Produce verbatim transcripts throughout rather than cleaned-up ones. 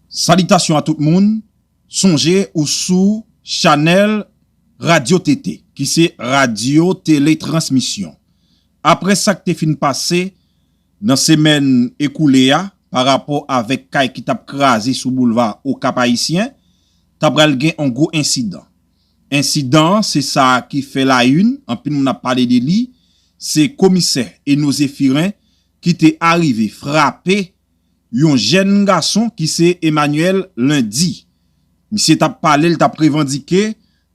Salitasyon a tout moun. Sonje ou sou chanèl Radyo T T, ki se Radyo Tele Transmisyon. Apre sa k te fin pase nan semèn ekoule a, pa rapò avèk kay ki t ap kraze sou boulva Okap Ayisyen, ta pral gen yon gwo ensidan. Ensidan an, se sa ki fè la une, anpil moun ap pale de li, se komisè Eno Zephirin ki te arive frape yon jèn gason ki se Emmanuel Lundi. Misye t ap pale, l t ap revandike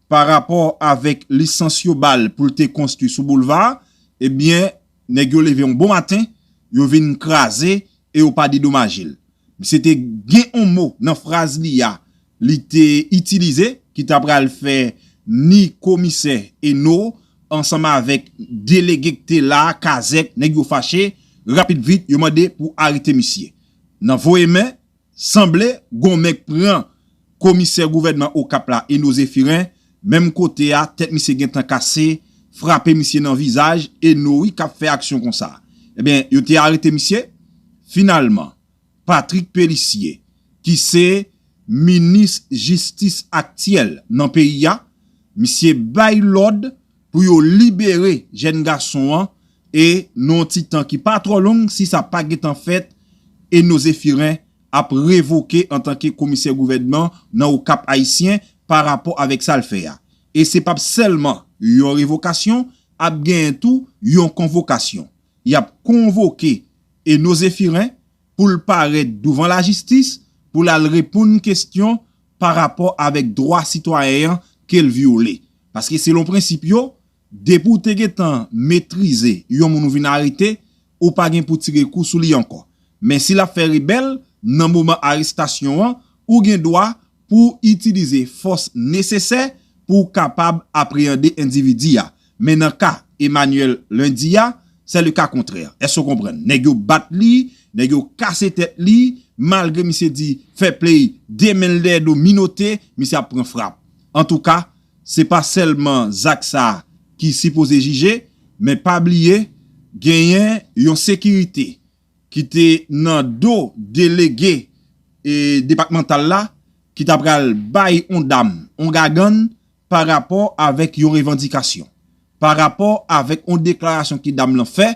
pa rapò avèk lisans yo ba l pou l te konstwi sou boulva a, ebyen, nèg yo leve yon bon maten, yo vin kraze e yo pa dedomaje l. Misye te gen yon mo nan fraz li a, li te itilize, ki ta pral fè ni komisè Eno ansanm avèk delege k te la, Kazèk, nèg yo fache, rapid vit, yo mande pou arete misye. Nan voye men, sanble gon men k pran komisè gouvènman Okap la, Eno Zephirin, menm kote a, tèt misye gentan kase, frape misye nan vizaj, Eno wi k ap fè aksyon konsa. Ebyen, yo te arete misye. Finalman, Patrick Pélissier, ki se minis jistis aktyèl nan peyi a, misye bay lòd pou yo libere jèn gason an e nan yon ti tan ki pa twò long, si sa pa gentan fèt, Eno Zephirin ap revoke antanke komisè gouvènman nan Okap Ayisyen pa rapò avèk sa l fè a. E se p ap sèlman yon revokasyon, ap genyen tou yon konvokasyon. Y ap konvoke Eno Zephirin pou l parèt douvan lajistis, pou l al reponn kesyon pa rapò avèk dwa sitwayen an ke l vyole. Paske selon prensip yo, depi w te gentan metrize yon moun ou vin arete, ou pa gen pou tire kou sou li ankò. Men si l ap fè rebèl nan moman arestasyon an, ou gen dwa pou w itilize fòs nesesè pou w kapab apreyande endividi a. Men nan ka Emmanuel Lundi a, c'est le cas contraire. Èske w konprann? Nèg yo bat li, nèg yo kase tèt li, malgre misye di fair play, de men l dèyè do, minote, misye ap pran frap. Antouka, se pa sèlman zak sa a ki sipoze jije, men pa bliye, genyen yon sekirite ki te nan do delege e depatmantal la, ki ta pral bay on dam, on gagann, pa rapò avèk yon revandikasyon, pa rapò avèk on deklarasyon ke dam lan fè.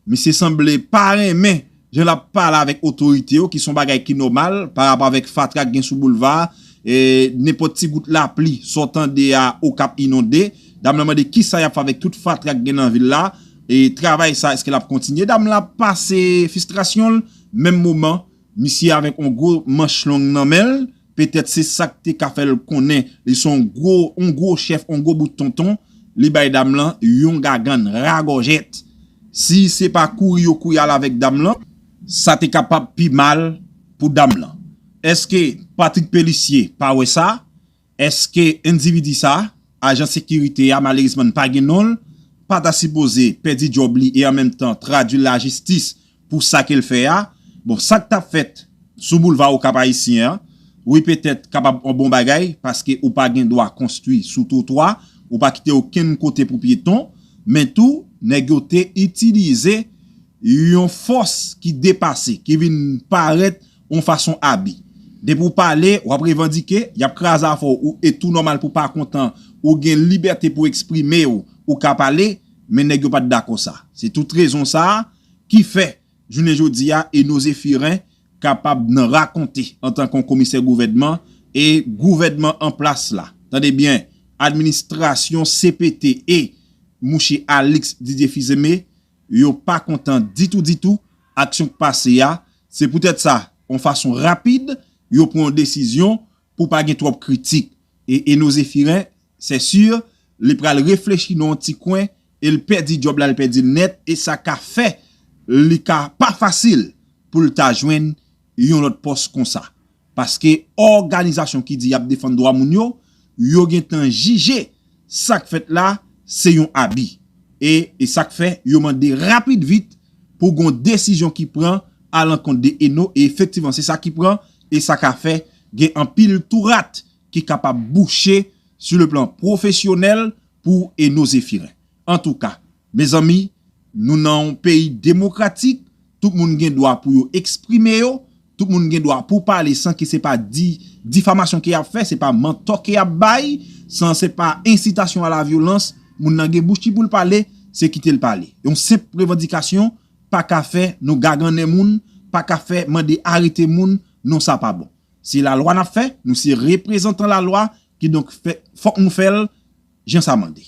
Misye sanble pa renmen jan l ap pale avèk otorite yo, ki se yon bagay ki nòmal pa rapò avèk fatra k gen sou boulva a. E nenpòt ti gout lapli, sa w tande a, Okap inonde. Dam lan mande kisa y ap fè avèk tout fatra k gen nan vil la. E travay sa, èske l ap kontinye? Dam lan ap pase fistrasyon l. Menm moman, misye avèk yon gwo manch long nan men l, petèt se sa k te ka fè l konnen li se yon gwo, yon gwo chèf, yon gwo bout tonton, li bay dam lan yon gagann ragòjèt. Si se pa kouri yo kouri al avèk dam lan, sa te kapab pi mal pou dam lan. Èske Patrick Pélissier pa wè sa? Èske endividi sa, ajan sekirite a, malerezman n pa gen non l, pa ta sipoze pèdi djòb li e an menm tan tradui lajistis pou sa ke l fè a? Bon, sa k t ap fèt sou boulva Okap Ayisyen an, wi, petèt kapab yon bon bagay, paske ou pa gen dwa konstwi sou twotwa, ou pa kite okenn kote pou pyeton, men tou, nèg yo te itilize yon fòs ki depase, ki vin parèt yon fason abi. Depi w pale, w ap revandike, y ap kraze afè w, e tou nòmal pou w pa kontan, ou gen libète pou w eksprime w, ou ka pale, men nèg yo pa t dakò sa. Se tout rezon sa a ki fè, jounen jodi a, Eno Zephirin kapab nan rakonte antanke yon komisè gouvènman e gouvènman an plas la. Tande byen, administrasyon C P T e mouche Alix Didier Fils-Aimé, yo pa kontan ditou, ditou, aksyon k pase a. Se poutèt sa, yon fason rapid, yo pran yon desizyon pou pa gen twòp kritik. E Eno Zephirin, c'est sûr, li pral reflechi nan yon ti kwen e l pèdi djòb la, l pèdi l nèt, e sa ka fè li ka pa fasil pou l ta jwenn yon lòt pòs konsa. Paske òganizasyon ki di y ap defann dwa moun yo, yo gentan jije sa k fèt la se yon abi. E, e sa k fè yo mande rapid vit pou gon desizyon ki pran alankont de Eno, e efektivman se sa ki pran, e sa ka fè gen anpil tou rat ki kapab bouche sou le plan pwofesyonèl pou Eno Zephirin. Antouka, mezanmi, nou nan yon peyi demokratik, tout moun gen dwa pou yo eksprime yo, Tout moun gen dwa pou pale san ke se pa di, difamasyon ke y ap fè, se pa mantò ke y ap bay, san se pa ensitasyon a la vyolans. Moun nan gen bouch li pou l pale, se kite l pale. Yon senp revandikasyon pa ka fè nou gagannen moun, pa ka fè mande arete moun, non, sa pa bon. Se lalwa n ap fè, nou se reprezantan lalwa, kidonk fè, fòk nou fè l jan sa mande.